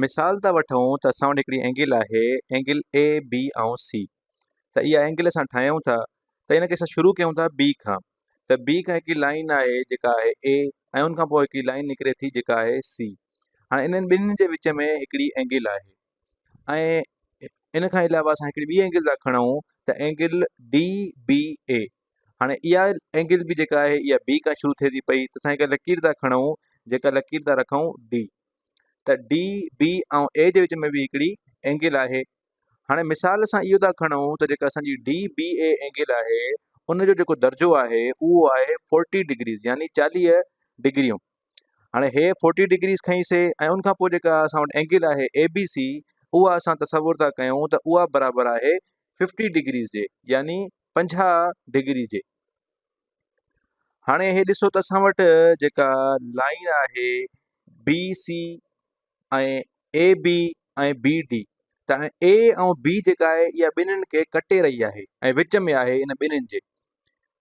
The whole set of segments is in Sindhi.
مثال ٿا وٺون ته اسان وٽ هڪڙي اينگل آهي اينگل اي بي ۽ سي ته اها اينگل اسان ٺاهيون ٿا ته ان کي اسان شروع ڪيون ٿا بي کان ته بي کان هڪڙي لائن آهي جيڪا آهي اي ۽ ان کان پوء هڪڙي لائن نڪري ٿي جيڪا آهي سي. هاڻي انهن ٻنهين جي وچ ۾ هڪڙي اينگل آهي ۽ ان کان علاوه اسان هڪڙي ٻي اينگل ٿا کڻون ته اينگل ڊي بي اي. هاڻي اها اينگل به جيڪا آهي اها بي کان شروع ٿئي ٿي پئي ته اسان هڪ لڪير ٿا کڻون جيڪا لڪير ٿا رکون ڊي ته ڊي بي ۽ اي جي وچ ۾ به هڪڙي اينگل آهي. هاڻي مثال سان اهو ٿا کڻون ته جيڪا اسان جي ڊي بي اي اينگل آهي ان جو جيڪو درجو آهي اهو آهي فورٽي ڊگريز يعني 40 ڊگريون. هاڻي هي فورٽي ڊگريز کنئي سي ۽ ان کان پوء جيڪا اسان وٽ اينگل آهي اي بي سي اها اسان تصور ٿا ڪيون ته اها برابر آهي ففٽي ڊگريز جي يعني 50 ڊگري جي. هاڻي هي ڏسو ته اسان وٽ جيڪا لائين آهي بي سي ۽ اي بي ۽ بي ڊي ته اي ۽ بي جيڪا آهي اها ٻنهين کي ڪٽي رهي آهي ۽ وچ ۾ آهي ان ٻنهين جي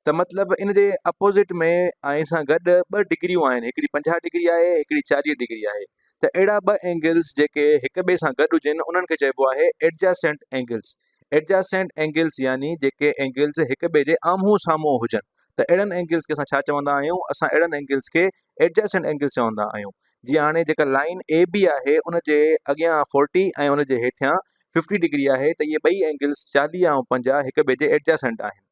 ته مطلب ان جي اپوزٽ ۾ ۽ سان گڏ ٻه ڊگريون آهن هڪڙي 50 ڊگري آهي هڪڙي 40 ڊگري آهي ته اهڙا ٻه اينگلز جيڪي هڪ ٻئي سان گڏ هجن انهن کي چئبو آهي ايڊجاسنٽ اينگلز. ايڊجاسنٽ اينگلز يعني جيڪي اينگلز هڪ ٻئي جي آمهون سامهون هجن ته اهڙن اينگلز کي اسان ڇا چوندا آهيون؟ اسان اهڙن اينگلز کي ايڊجاسنٽ اينگلز چوندا آهيون. جيئن هاڻي جيڪا لائين اي بي آهي ان جي اڳيان 40 ۽ ان جي هيٺيان 50 ڊگري آهي ته اهي ٻئي اينگلز 40 ۽ 50 هڪ ٻئي جي ايڊجاسنٽ آهن.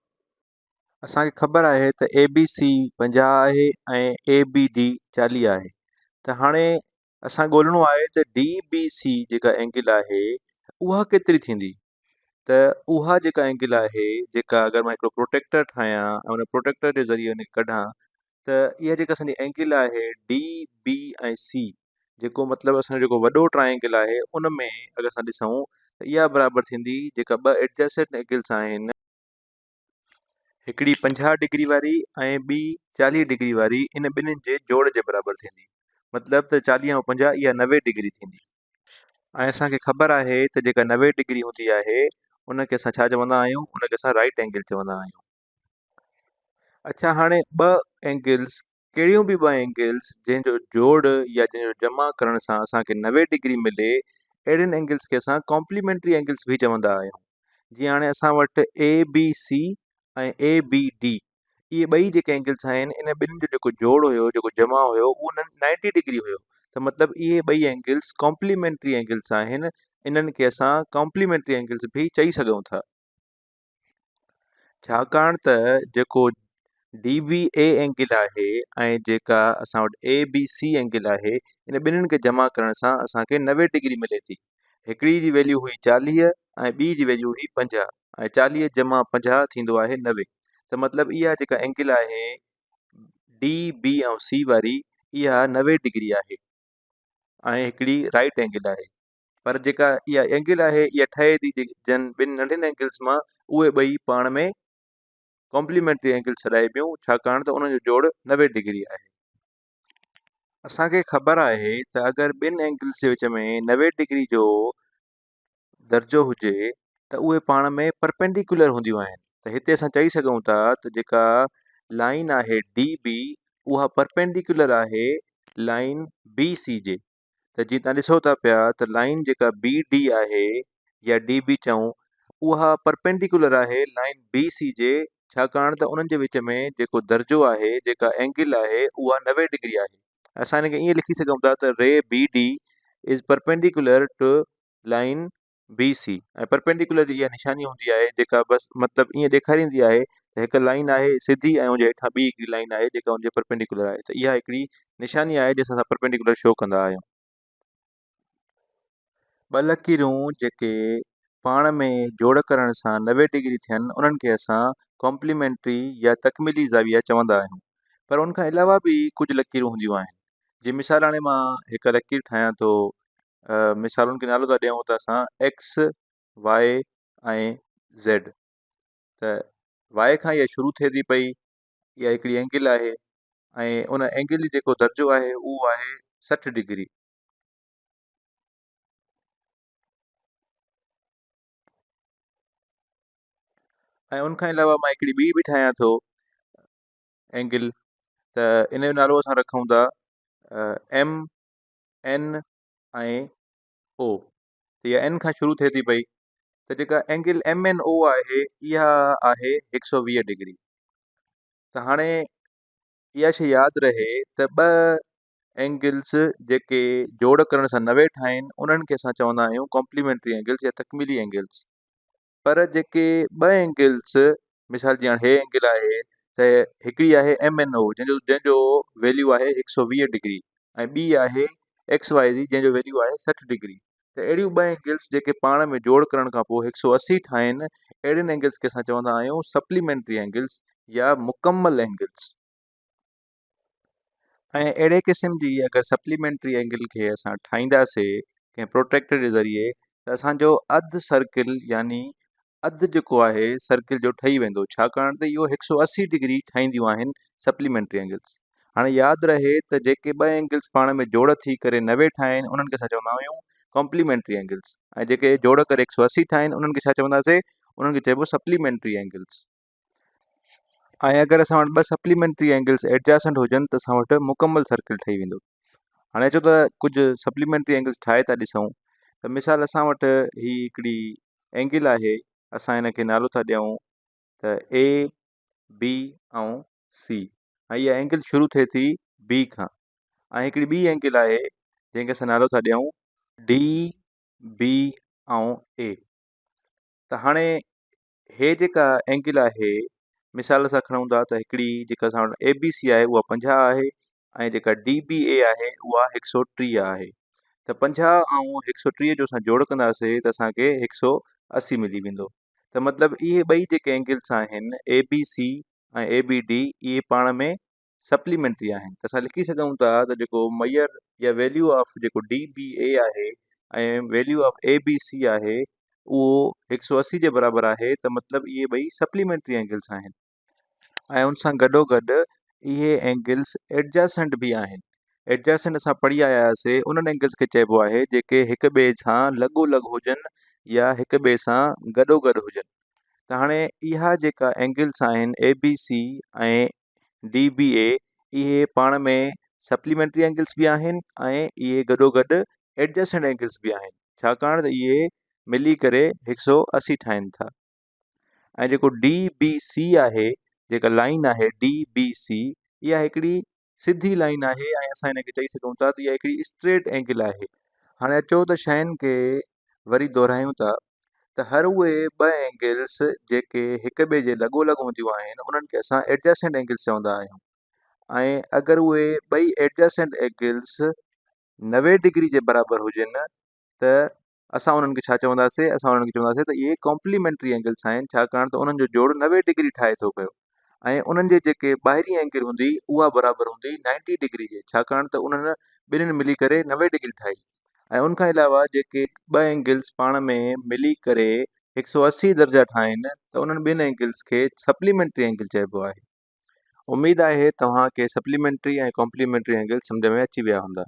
اسان کي خبر آهي ته اي بي سي 50 آهي ۽ اي بي ڊي 40 آهي ته هاڻي اسان ڳولڻو آهي ته ڊي بي سي جيڪا اينگل آهي اها ڪيتري ٿيندي ته اها جيڪا اينگل آهي جيڪا اگر مان هڪڙو پروٽيڪٽر ٺاهيان ۽ ان پروٽيڪٽر جي ذريعي ان کي ڪڍان ته اها جيڪا اسان جي اينگل آهي ڊي بي ۽ سي جيڪو مطلب اسان جو جيڪو وڏو ٽرائنگل آهي ان ۾ اگر اسان ڏسون ته اها برابر ٿيندي جيڪا ٻه ايڊجسنٽ اينگلس آهن هڪڙي 50 ڊگري واري ۽ ٻي 40 ڊگري واري ان ٻنهين جي جوڙ جي برابر ٿيندي مطلب ته 40 ۽ 50 اها 90 ڊگري ٿيندي. ۽ اسان کي خبر آهي ته جيڪا 90 ڊگري هوندي آهي ان کي اسان ڇا چوندا آهيون ان کي اسان رائٽ اينگل چوندا آهيون. اڇا هاڻي ٻه اينگلز ڪهڙيون به ٻه اينگلز جنهن جو جوڙ يا جنهن جو جمع ڪرڻ سان اسان کي 90 ڊگري ملي اهڙين اينگلز کي اسان ڪامپليمينٽري اينگلز به چوندا آهيون. جيئن هاڻي اسان وٽ اي بي سي ۽ اي بي ڊي اهي ٻئي جيڪي اينگلز آهن ان ٻنهين جو جيڪو جوڙ هيو جيڪو جمع هيو اهو 90 ڊگري هيو ته مطلب اهي ٻئي اينگلز ڪامپليمينٽري اينگلز آهن انهن کي اسان ڪامپليمينٽري اينگلز به چئي سگهون ٿا. ڇاڪاڻ ته جيڪو ڊي بي اي اينگل آهي ۽ جيڪا اسان وٽ اي بي سي اينگل آهي ان ٻنهين کي جمع ڪرڻ سان اسان کي 90 ڊگري ملي ٿي. هڪڙي جي ويليو هئي 40 ۽ ٻي جي ويليو هئي 50 ۽ 40 جمع 50 ٿيندو آهي 90 ته مطلب اها جيڪا اينگل آهي ڊي بي ۽ سي واري اها 90 ڊگري آهي ۽ هڪڙي رائٽ اينگل آهي. پر جيڪا اها اينگل آهي اها ٺهي ٿي جن ٻن ننڍين اينگلس مان اهي ٻئي پاڻ ۾ ڪامپليمينٽري اينگل سڏائبيون ڇاڪاڻ ته انهن جو جوڙ 90 ڊگري آهي. اسان کي خبر آهي ته اگر ٻن اينگلس جي وچ ۾ 90 ڊگري جو درجو هجي ته اهي پاڻ ۾ پرپينڊيڪولر هونديون آهن ته هتي اسان چئي سگهون ٿا ته جيڪا لائين آهي ڊي بي اها پرپينڊيڪولر آهي لائين بي سي جي. ته جيئن توهان ڏسو ٿا پيا ته لائين جيڪا بي ڊي آهي يا ڊي بي چئون اها پرپينڊيڪولر آهي لائين بي سي جي ڇاڪاڻ ته انهن جي وچ ۾ جيڪو درجو آهي جيڪا اينگل آهي اها 90 ڊگري آهي اسان ان کي ائين لکي سگهون ٿا ته ray B D is perpendicular to line B C ۽ perpendicular جي اها نشاني هوندي آهي جيڪا بس مطلب ائين ڏيکاريندي آهي ته هڪ لائين آهي سڌي ۽ ان جي هيٺان ٻي هڪڙي لائين آهي جيڪا ان جي پرپينڊيڪولر آهي ته اها هڪڙي نشاني آهي جنهن سان اسان پرپينڊيڪولر شو ڪندا آهيون. ٻه لڪيرون جيڪي پاڻ ۾ جوڙ ڪرڻ سان 90 ڊگري ٿين انهن کي اسان ڪامپليمينٽري يا تڪميلي زاويه چوندا آهيون پر ان کان علاوه به ڪجهه لڪيرون هونديون آهن جي مثال هاڻي مان هڪ لڪير ٺاهيان ٿو مثالن کي نالو ٿا ڏيون ته اسان ايڪس وائي ۽ زيڊ ته وائي کان اها شروع ٿئي ٿي پئي اها هڪڙي اينگل آهي ۽ ان اينگل جو جيڪو درجو آهي اهو آهي 60 ڊگري. ۽ ان کان علاوه مان هڪڙي ٻي به ٺاهيان ٿو اينگل ته ان جو نالو اسان رکون ٿا ايم اين ۽ او ته اها اين کان شروع ٿئي ٿي پئي ته جيڪا اينگل ايم اين او آهي اها آهي 120 ڊگري. ته هاڻي اها شيء ياد رهي ته ٻه اينگلس جيڪي جوڙ ڪرڻ سان 90 ٺاهين انهن کي اسان چوندا آهيون ڪامپليمينٽري اينگلس يا تڪميلي اينگلس. پر جيڪي ٻه اينگلس مثال جيئن هي اينگل آهي ته هڪڙي آهي ايم اين او جنهن جو ويليو آهي 120 ڊگري ۽ ٻي آهي ايڪس وائي زي جنهن جو ويليو آهي 60 ڊگري. ته اهڙيون ٻه اينگلس جيڪي پاڻ ۾ جوڙ ڪرڻ کان پوء 180 ٺاهين اهڙين اينگلس کي اسان چوندا آهيون سپليمينٽري اينگلس يا مڪمل اينگلس. ۽ اهڙي قسم جي اگر سپليمينٽري اينگل کي اسان ٺاهينداسي ڪنهن پروٽريڪٽر جي ذريعي ته اسان جو اڌ سرڪل يعني اڌ جيڪو آهي سرڪل جو ٺهي ويندو ڇاڪاڻ ته اهو 180 ڊگري ٺاهينديون آهن سپليمينٽري اينگلس. هاڻي ياد رهي ته جيڪي ٻه اينگلس پاڻ ۾ جوڙ ٿي ڪري 90 ٺاهين انهن کي اسان چوندا آهيون ڪامپليمينٽري اينگلس ۽ جيڪي جوڙ ڪري 180 ٺاهين انهن کي ڇا چونداسي انهن کي چئبو سپليمينٽري اينگلس. ۽ اگر اسان وٽ ٻه سپليمينٽري اينگلس ايڊجاسنٽ هجن ته اسان وٽ مڪمل سرڪل ٺهي ويندو. هاڻي اچو ته ڪجهه سپليمينٽري اينگلس ٺاهي ٿا ڏسون ته مثال اسان وٽ هي هڪڙي اينگل آهي اسان هن کي نالو ٿا ڏيون ته اي بي ۽ سي ۽ اها اينگل شروع ٿئي ٿي بي کان ۽ هڪڙي ٻي اينگل آهي جنهن کي اسان نالو ٿا ڏيون ڊي بي ۽ اي. ته هاڻي هي جيڪا اينگل آهي مثال اسان کڻون ٿا ته هڪڙي جيڪا اسان وٽ اي بي سي آهي اها 50 آهي ۽ جيڪا ڊي بي اي آهي اها 130 آهي ته 50 ۽ 130 جو اسان جوڙ ڪنداسي ته اسان کي 180 ملي ويندو ته مطلب اهي ٻئي جيڪي اينگلس آهن اي بي سي ۽ اي بي ڊي اهي پاڻ ۾ سپليمينٽري آهن ته اسان لکي سگهون ٿا ته جيڪو ميئر يا ويليو آف جيڪو ڊي بي اي آهي ۽ value of A B C آهي اهو 180 جي برابر آهي ته مطلب اهي ٻئي سپليمينٽري اينگلس آهن ۽ ان سان گڏو گڏ اهي اينگلس ايڊجاسنٽ به آهن. ايڊجاسنٽ اسان پڙهي آيا هئاسي انهن اينگلس کي چئبو آهي جيڪي هڪ ٻئي سان لڳو لڳ هجن يا هڪ ٻئي سان گڏو گڏ هجن ته هاڻي اها جيڪا اينگلس آهن اي بي سي ۽ ڊي بي اي اهي پاڻ ۾ سپليمينٽري اينگلس به آهن ۽ اهي گڏو گڏ ايڊجسنٽ اينگلس به آهن ڇاڪاڻ ته اهي ملي ڪري 180 ٺاهين ٿا ۽ جيڪو ڊي بي سي آهي جيڪا لائن آهي ڊي بي سي اها هڪڙي سڌي لائن آهي ۽ اسان هن کي چئي سگهون ٿا ته اها هڪڙي اسٽريٽ اينگل آهي. هاڻي اچو ته شين کي وري دهرايون ٿا ته هر اهي ٻه اينگلس جيڪي هڪ ٻئي جي لڳو لڳ هونديون آهن انهن کي اسان ايڊجاسنٽ اينگلس چوندا آهيون ۽ اگر اهي ٻئي ايڊجاسنٽ اينگلس 90 ڊگري جي برابر هجن ته اسان انهن کي ڇا چونداسي اسان انهن کي چونداسي ته اهي ڪامپليمينٽري اينگلس آهن ڇاڪاڻ ته انهن جو جوڙ 90 ڊگري ٺاهي ٿو پيو ۽ انهن جي جيڪي ٻاهرين اينگل هوندي اها برابر هوندي 90 ڊگري جي ڇاڪاڻ ته انهن ٻنهين ملي ڪري 90 ڊگري ٺاهي ۽ ان کان علاوه جيڪي ٻه اينگلس پاڻ ۾ ملي ڪري 180 درجا ٺاهين ته انهن ٻن اينگلس کي سپليمينٽري اينگل چئبو آهي. اميد آهي توهان کي سپليمينٽري ۽ ڪامپليمينٽري اينگل سمجهه ۾ اچي ويا هوندا.